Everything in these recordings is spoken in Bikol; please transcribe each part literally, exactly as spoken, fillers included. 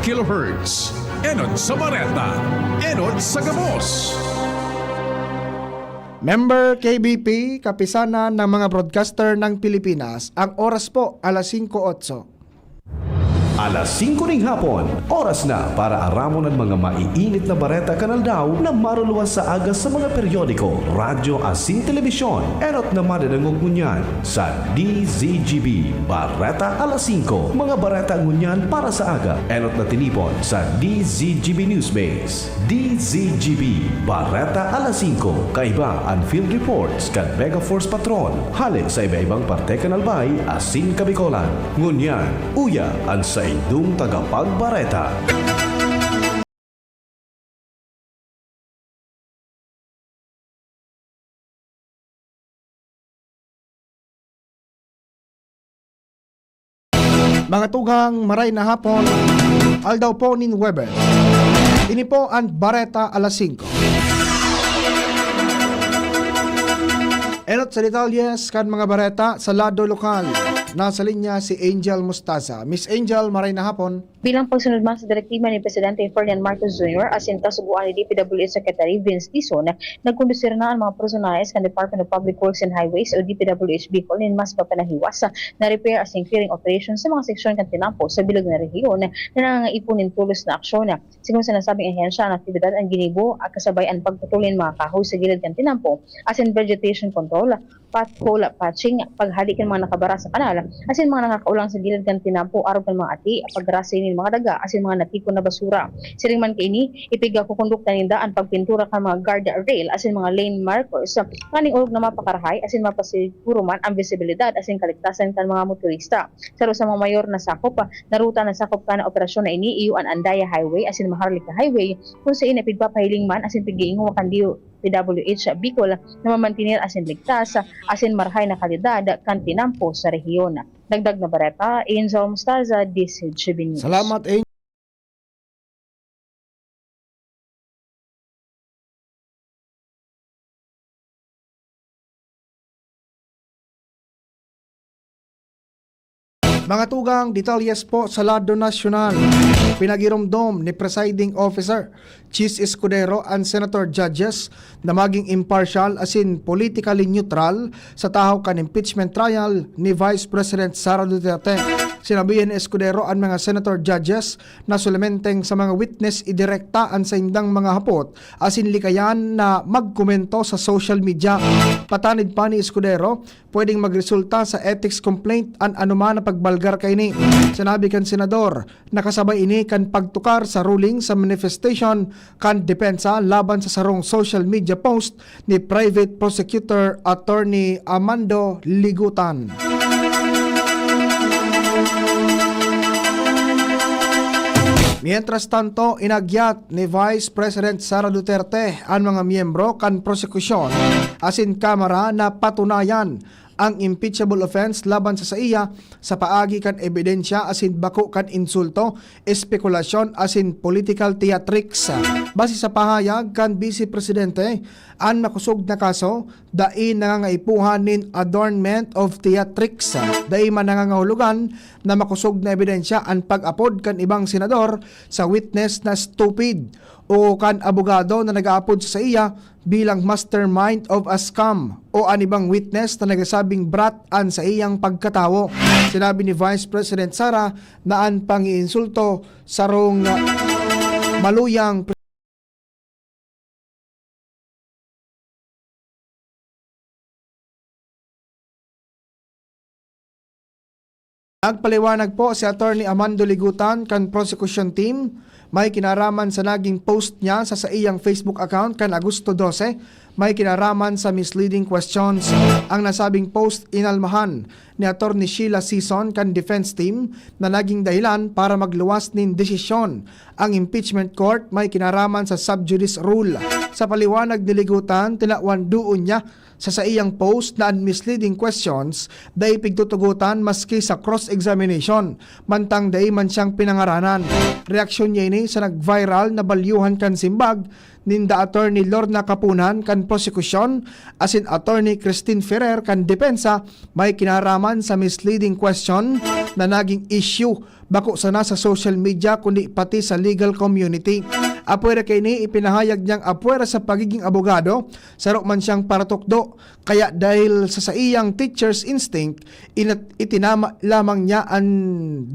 kilohertz. Enot sa bareta, enot sa gabos. Member K B P, Kapisanan ng mga Broadcaster ng Pilipinas. Ang oras po, alas singko otso. Alas singko ning hapon, oras na para aramon an mga maiinit na bareta kan aldaw na maruluwas sa aga sa mga periodiko, radyo asin telebisyon. Enot na madadangog ngunyan sa D Z G B Bareta Alas Singko. Mga bareta ngunyan para sa aga, enot na tinipon sa D Z G B Newsbase. D Z G B Bareta Alas Singko. Kaiba an field reports kan Mega Force Patrol. Hale sa iba-ibang parte kan Albay asin Kabicolan. Ngunyan, uya an saindong tagapagbareta. Mga tugang, maray na hapon. Aldaw po nin Huwebes. Ini po an Bareta Alas Singko. Enot sa detalyes kan mga bareta sa lado lokal. Nasa linya si Angel Mostaza. Miss Angel, maray na hapon. Bilang pagsunod man sa direktiba ni Presidente Ferdinand Marcos Junior asin kasugoan ni D P W H Secretary Vince Dizon, nagkondusir na an mga personahes kan Department of Public Works and Highways o D P W H Bicol nin mas mapanahiwas na repair asin clearing operation sa mga seksyon kan tinampo sa bilog na rehiyon na nangangaipon nin tulos na aksyon. Sigon sa nasabing ahensya, an aktibidad an ginibo kasabay an pagputol nin mga kahoy sa gilid kan tinampo asin vegetation control, pothole patching, paghali kan mga nakabara sa kanal asin mga nakakaolang sa gilid kan tinampo arog kan mga ati, pagrasay nin mga daga asin mga natikon na basura. Siring man kaini, ipigkokondukta ninda an pagpintura kan mga guard rail asin mga lane markers, nganing orog na mapakarahay asin mapasiguro man an bisibilidad asin kaligtasan kan mga motorista. Saro sa mga mayor na sakop na ruta na sakop kan operasyon na ini, iyo an Andaya Highway asin Maharlika Highway, kun saen na pigpapahiling man asin pig-iingwa kan D P W H Bicol na mamantener asin ligtas asin marahay na kalidad kan tinampo sa rehiyon. Dagdag na bareta, Angel Mostaza, D Z G B News. Salamat, Angel. Mga tugang, detalyes po sa lado nasyonal. Pinagiromdom ni Presiding Officer Chiz Escudero an senator judges na maging impartial asin politically neutral sa tahaw kan impeachment trial ni Vice President Sara Duterte. Sinabihan ni Escudero an mga senator judges na solamenteng sa mga witness idirekta an saindang mga hapot asin likayan na magkomento sa social media. Patanid pa ni Escudero, pwedeng magresulta sa ethics complaint an anoman na pagbalgar kaini. Sinabi kan senador na kasabay ini kan pagtukar sa ruling sa manifestation kan depensa laban sa sarong social media post ni Private Prosecutor Attorney Amando Ligutan. Mientras tanto, inagyat ni Vice President Sara Duterte an mga miyembro kan prosekusyon asin Kamara na patunayan ang impeachable offense laban sa saiya sa paagi kan ebidensya asin bako kan insulto, espekulasyon asin political theatrics. Base sa pahayag kan Bise Presidente, an makosog na kaso dai nangangaipuhan nin adornment of theatrics. Dai man nangangahulugan na makosog na ebidensya an pag-apod kan ibang senador sa witness na stupid o kan abogado na nag-aapod sa saiya bilang mastermind of a scam o an ibang witness na nagsasabing brat an saiyang pagkatawo. Sinabi ni Vice President Sara na an pangiinsulto sarong maluyang Nagpaliwanag po si Attorney Amando Ligutan kan prosecution team, may kinaraman sa naging post niya sa saiyang Facebook account kan Agosto dose, may kinaraman sa misleading questions. Ang nasabing post inalmahan ni Attorney Sheila Sison kan defense team na naging dahilan para magluwas nin desisyon ang impeachment court may kinaraman sa sub judice rule. Sa paliwanag ni Ligutan, tinawan duon niya sa saiyang post na an misleading questions dai pigtutugotan maski sa cross-examination, mantang dai man siyang pinangaranan. Reaksyon niya ini sa nag-viral na balyuhan kan simbag ninda Attorney Lorna Kapunan kan prosekusyon asin Attorney Christine Ferrer kan depensa may kinaraman sa misleading question na naging issue bako sana sa social media kundi pati sa legal community. Apwera kaini, ipinahayag niyang apwera sa pagiging abogado, saro man siyang paratukdo, kaya dahil sa saiyang teacher's instinct, inat-, itinama lamang niya an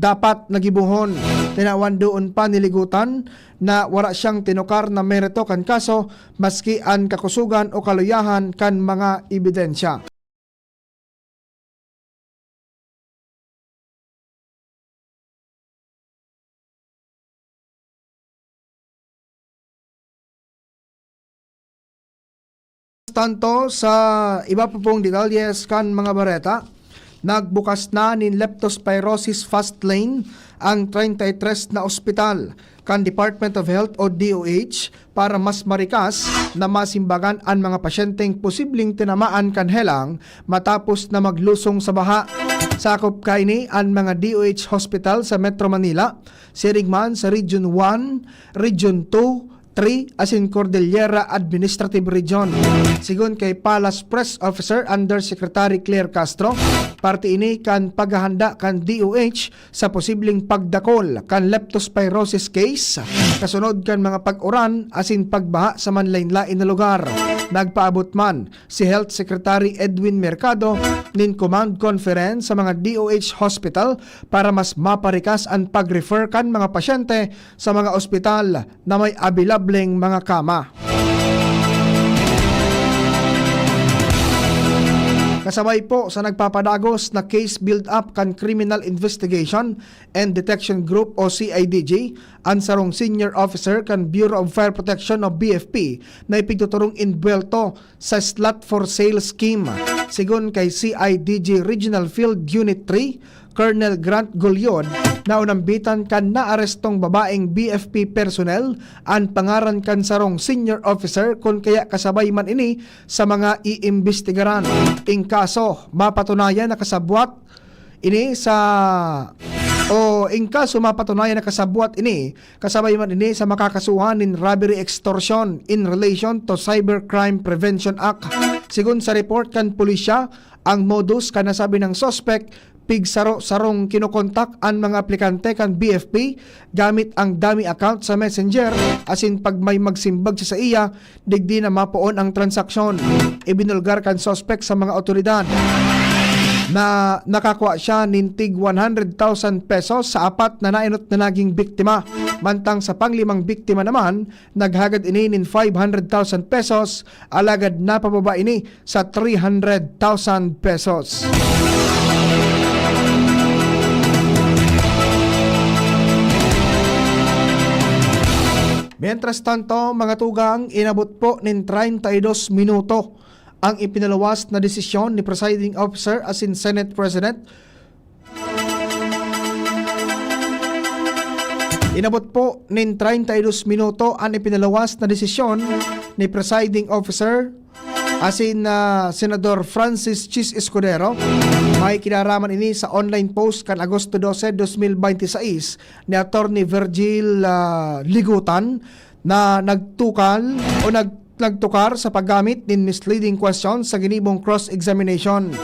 dapat na gibohon. Tinawan doon pa ni Ligutan na wara siyang tinukar na merito kan kaso, maski an kakusogan o kaluyahan kan mga ebidensya. Tanto sa iba pa pong detalles kan mga bareta, nagbukas na nin Leptospirosis Fast Lane ang treinta y tres na ospital kan Department of Health o D O H para mas marikas na masimbagan an mga pasyenteng posibleng tinamaan kan helang matapos na maglusong sa baha. Sakop kaini an mga D O H hospital sa Metro Manila, siring man sa Region one, Region two, three asin Cordillera Administrative Region. Sigon kay Palace Press Officer Undersecretary Claire Castro, parte ini kan paghahanda kan D O H sa posibleng pagdakul kan leptospirosis case kasunod kan mga pag-uran asin pagbaha sa manlain-lain na lugar. Nagpaabot man si Health Secretary Edwin Mercado nin command conference sa mga D O H hospital para mas maparikas an pag-refer kan mga pasyente sa mga ospital na may abilableng mga kama. Kasabay po sa nagpapadagos na case build-up kan Criminal Investigation and Detection Group o C I D G, an sarong senior officer kan Bureau of Fire Protection o B F P na ipigtuturong inbuwelto sa slot for sale scheme. Sigon kay C I D G Regional Field Unit three, Colonel Grant Gulyod, naunambitan kan naarestong babaeng B F P personnel an pangaran kan sarong senior officer kun kaya kasabay man ini sa mga iimbestigaran. In kaso mapatunayan na kasabwat ini sa, o in kaso mapatunayan na kasabwat ini, kasabay man ini sa makakasuhan nin robbery extortion in relation to Cybercrime Prevention Act. Sigon sa report kan pulisya, ang modus kan nasabi ng suspect, pigsaro-sarong kinokontak an mga aplikante kan B F P gamit ang dummy account sa Messenger, asin pag may magsimbag sa saiya, digdi na mapoon ang transaksyon. Ibinulgar kan suspek sa mga otoridad na nakakua siya nin tig one hundred thousand pesos sa apat na naenot na naging biktima. Mantang sa panglimang biktima naman, naghagad ini nin five hundred thousand pesos, alagad napababa ini sa three hundred thousand pesos. Mientras tanto, mga tugang, inabot po nin treinta y dos minuto ang ipinaluwas na desisyon ni Presiding Officer asin Senate President. Inabot po nin treinta y dos minuto an ipinaluwas na desisyon ni Presiding Officer asin, ah, Senador Francis Chiz Escudero. May kinaraman ini sa online post kan Agosto doce, dos mil benti sais ni Attorney Virgil, ah, Ligutan na nagtukal o nag-, nagtukar sa paggamit nin misleading questions sa ginibong cross-examination.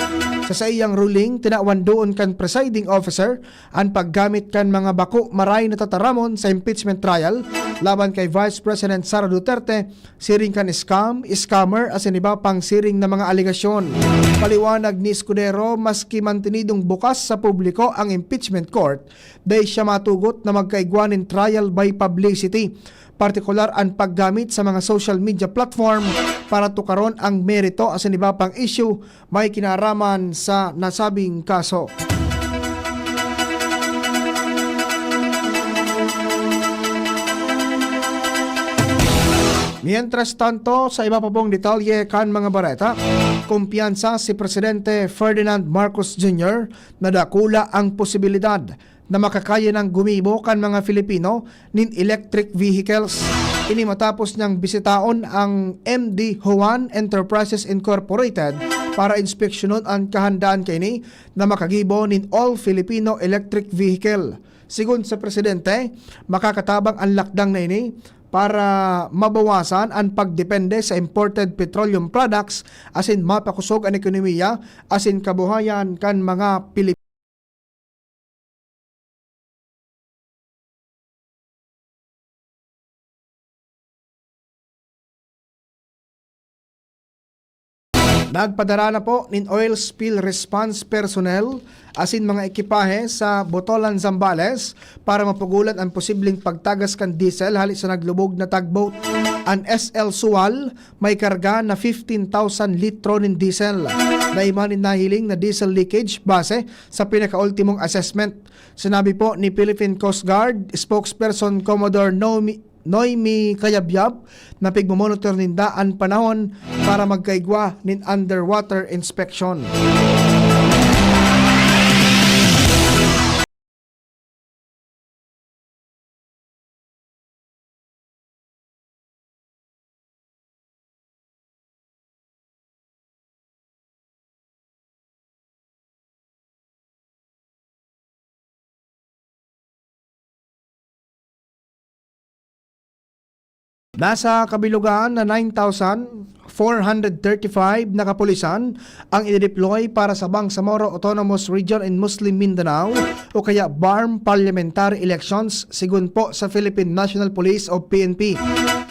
Sa saiyang ruling, tinawan doon kan presiding officer an paggamit kan mga bako maray na tataramon sa impeachment trial laban kay Vice President Sara Duterte, siring kan scam, scammer, asin iba pang siring na mga alegasyon. Paliwanag ni Escudero, maski mantinidong bukas sa publiko ang impeachment court, dai siya matugot na magkaigwa nin trial by publicity, partikular an paggamit sa mga social media platform para tukaron ang merito asin iba pang issue may kinaraman sa nasabing kaso. Mientras tanto, sa iba pa pong detalye kan mga bareta, kumpiyansa si Presidente Ferdinand Marcos Junior na dakula ang posibilidad na makakaya nang gumibo kan mga Filipino nin electric vehicles. Ini matapos niyang bisitaon ang M D Juan Enterprises Incorporated para inspeksyonon an kahandaan kaini na makagibo nin All Filipino Electric Vehicle. Sigon sa presidente, makakatabang an lakdang na ini para mabawasan an pagdepende sa imported petroleum products asin mapakosog an ekonomiya asin kabuhayan kan mga Pilipino. Nagpadara na po nin oil spill response personnel asin mga ekipahe sa Botolan, Zambales para mapugolan an posibleng pagtagas kan diesel hali sa naglubog na tugboat. An S L Sual may karga na fifteen thousand litro nin diesel. Dai man nin nahiling na diesel leakage base sa pinakaultimong assessment. Sinabi po ni Philippine Coast Guard spokesperson Commodore Nomi-, Noemi Kayabyab na pigmomonitor ninda an panahon para magkaigwa nin underwater inspection. Nasa kabilugan na nine thousand four hundred thirty-five na kapulisan ang idedeploy para sa Bangsamoro Autonomous Region in Muslim Mindanao o kaya BARMM parliamentary elections, sigon po sa Philippine National Police o P N P.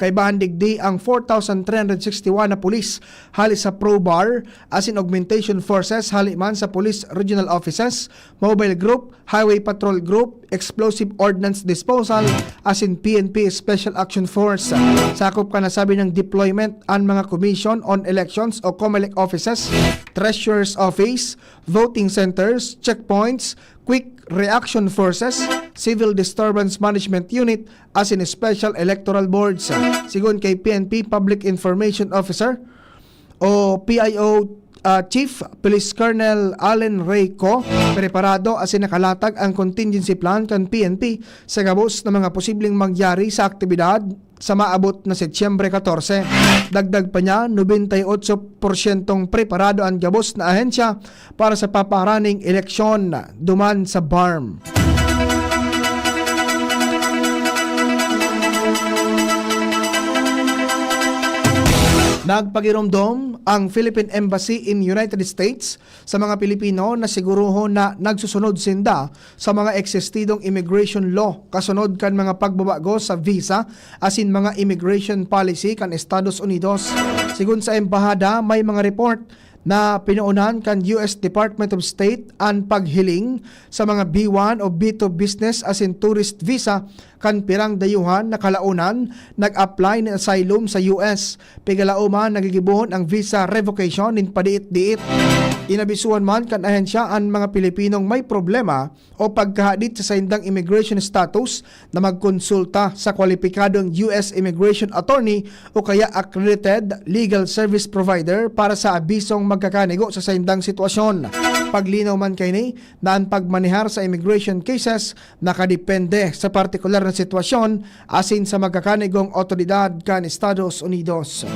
Kaibahan digdi ang four thousand three hundred sixty-one na pulis hali sa PROBAR asin augmentation forces hali man sa Police Regional Offices, Mobile Group, Highway Patrol Group, Explosive Ordnance Disposal, asin P N P Special Action Force. Sakop kan nasabi niyang deployment an mga Commission on Elections o COMELEC offices, Treasurer's Office, voting centers, checkpoints, Quick Reaction Forces, Civil Disturbance Management Unit, asin Special Electoral Boards. Sigon kay P N P Public Information Officer o P I O, ah, Chief Police Colonel Allen Rey Co, preparado asin nakalatag ang contingency plan kan P N P sa gabos na mga posibleng mangyari sa aktibidad sa maabot na Setyembre katorse. Dagdag pa niya, nobenta y otso porsyentong preparado an gabos na ahensya para sa papaharaning eleksyon duman sa BARMM. Nagpagiromdom ang Philippine Embassy in United States sa mga Pilipino na siguruhon na nagsusunod sinda sa mga eksistidong immigration law kasunod kan mga pagbabago sa visa asin mga immigration policy kan Estados Unidos. Sigon sa embahada, may mga report na pinoonan kan U S Department of State an paghiling sa mga B one o B two business asin tourist visa kan pirang dayuhan na kalaonan nag-apply nin asylum sa U S. Pigalaoman nagigibohon ang visa revocation nin padiit-diit. Inabisuhan man kan ahensya an mga Pilipinong may problema o pagkahadit sa saindang immigration status na magkonsulta sa kwalipikadong U S immigration attorney o kaya accredited legal service provider para sa abisong magkakanigo sa saindang sitwasyon. Paglinaw man kaini na an pagmanehar sa immigration cases nakadepende sa partikular na sitwasyon asin sa magkakanigong awtoridad kan Estados Unidos.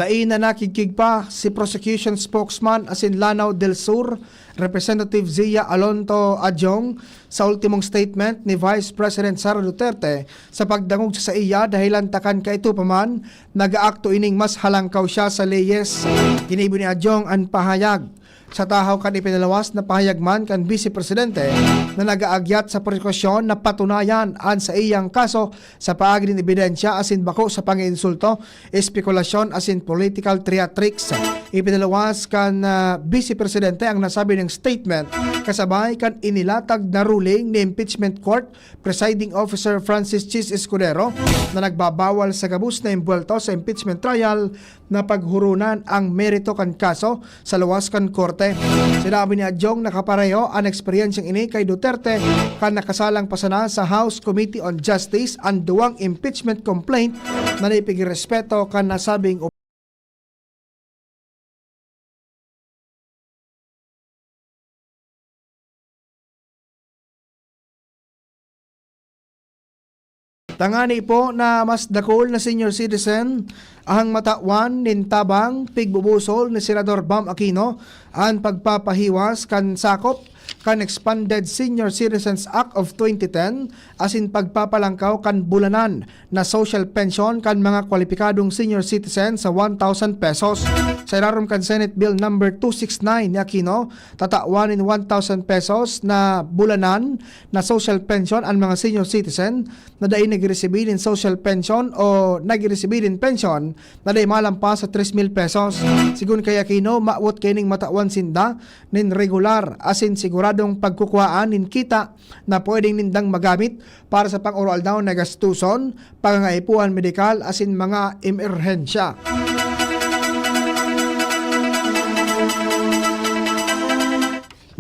Dai na nakigkig pa si prosecution spokesman asin Lanao del Sur, Representative Zia Alonto Adjong, sa ultimong statement ni Vice President Sara Duterte sa pagdangog sa saiya dahelan ta kan kaito pa man, nag-aakto ining mas halangkaw siya sa leyes. Ginibo ni Adjong an pahayag sa tahaw kan ipinalawas na pahayag man kan Vice Presidente na nag-aagyat sa prosekusyon na patunayan an saiyang kaso sa paagi nin ebidensya asin bako sa panginsulto, espekulasyon asin political theatrics. Ipinaluwas kan, ah, Vice Presidente ang nasabi niyang statement kasabay kan inilatag na ruling ni Impeachment Court Presiding Officer Francis Chiz Escudero na nagbabawal sa gabos na embwelto sa impeachment trial na paghurunan ang merito kan kaso sa luwas kan korte. Sinabi ni Adjong na kapareho an eksperyensyang ini kay Duterte kan nakasalang pa sana sa House Committee on Justice an duwang impeachment complaint na naipigrespeto kan nasabing Tangani po na mas dakul na senior citizen ang matawan nin tabang pigbubusol ni Senador Bam Aquino an pagpapahiwas kan sakop kan Expanded Senior Citizens Act of twenty ten asin pagpapalangkaw kan bulanan na social pension kan mga kwalipikadong senior citizen sa one thousand pesos. Sa irarom kan Senate Bill number two six nine ni Aquino, tatawan nin one thousand pesos na bulanan na social pension an mga senior citizen na dai nagiresibi nin social pension o nagiresibi nin pension na dai malampas sa tres mil pesos. Sigon kay Aquino, mawot kaining matawan sinda nin regular asin siguradong pagkukuhaan nin kita na pwedeng nindang magamit para sa pang-aroaldaw na gastuson, pangangaipuhan medikal asin mga emerhensya.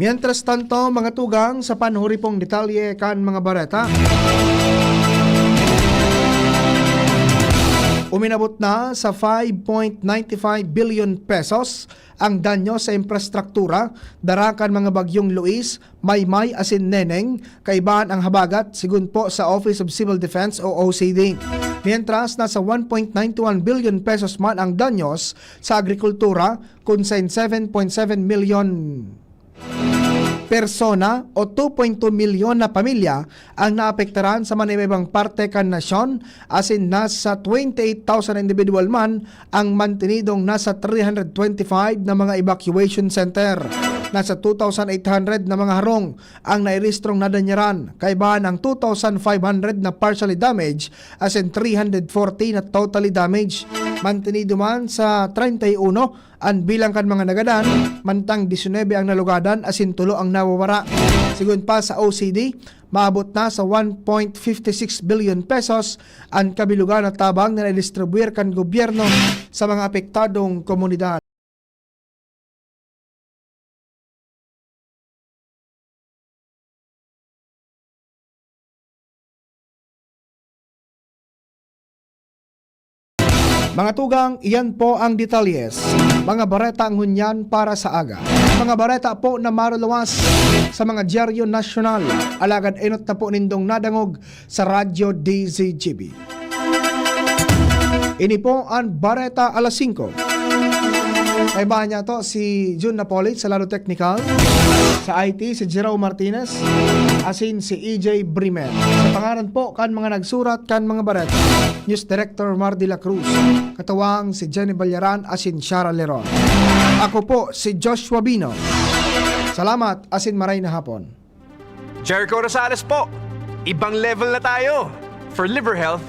Mientras tanto, mga tugang, sa panhuripong detalye kan mga bareta. Uminabot na sa five point nine five billion pesos ang danyo sa infrastruktura dara kan mga bagyong Luis, Maymay asin Neneng, kaibahan ang habagat, sigon po sa Office of Civil Defense o O C D. Mientras, nasa one point nine one billion pesos man ang danyos sa agrikultura, kun sain seven point seven milyon persona o two point two milyon na pamilya ang naapektaran sa manibaybang parte kan nasyon, asin nasa twenty eight thousand individual man ang mantinidong nasa three hundred twenty five na mga evacuation center. Nasa two thousand eight hundred na mga harong ang nairehistrong nadanyaran, kaibahan ang two thousand five hundred na partially damaged, asin three hundred forty na totally damaged. Mantinido man sa treinta y uno an bilang kan mga nagadan, mantang disinebe ang nalugadan asin tulo ang nawawara. Sigon pa sa O C D, maabot na sa one point fifty six billion pesos an kabilugan na tabang na naidistribuir kan gobyerno sa mga apektadong komunidad. Mga tugang, iyan po ang detalyes. Mga bareta ngunyan para sa aga. Mga bareta po na maruluwas sa mga dyaryo nasyonal. Alagad enot na po nindong nadangog sa Radyo D Z G B. Ini po an Bareta Alas Singko. Kaibahan niya to si Jun Napolit sa lado teknikal, sa I T si Jerome Martinez, asin si E J Brimer. Sa pangaran po kan mga nagsurat kan mga bareta, News Director Mar de la Cruz, katuwang si Jenny Ballaran asin Shara Leron. Ako po si Joshua Bino. Salamat asin maray na hapon. Jericho Rosales po. Ibang level na tayo. For liver health,